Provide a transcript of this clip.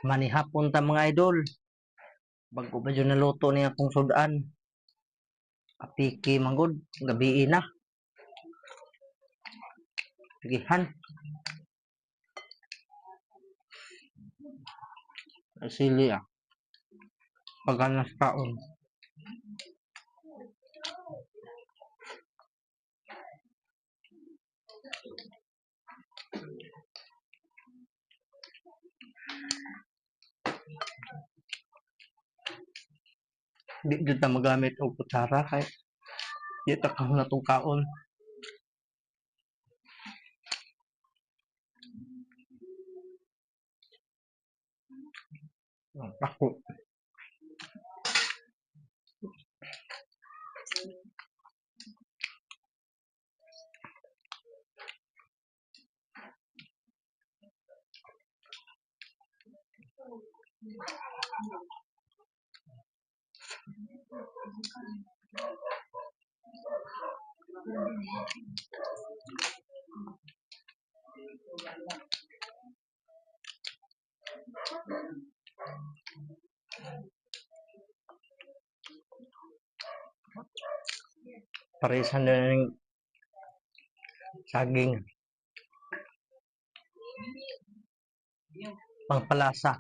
Manihapon ta, mga idol. Bago pa jud naluto ni akong sudan. Apiki manggod, gabii na. Sigihan. Sili ah. Paganas kaon. Di jud ta magamit og kutsara kay di ta kahon atong kaon. Ako. Paresan na ning saging. Pangpalasa.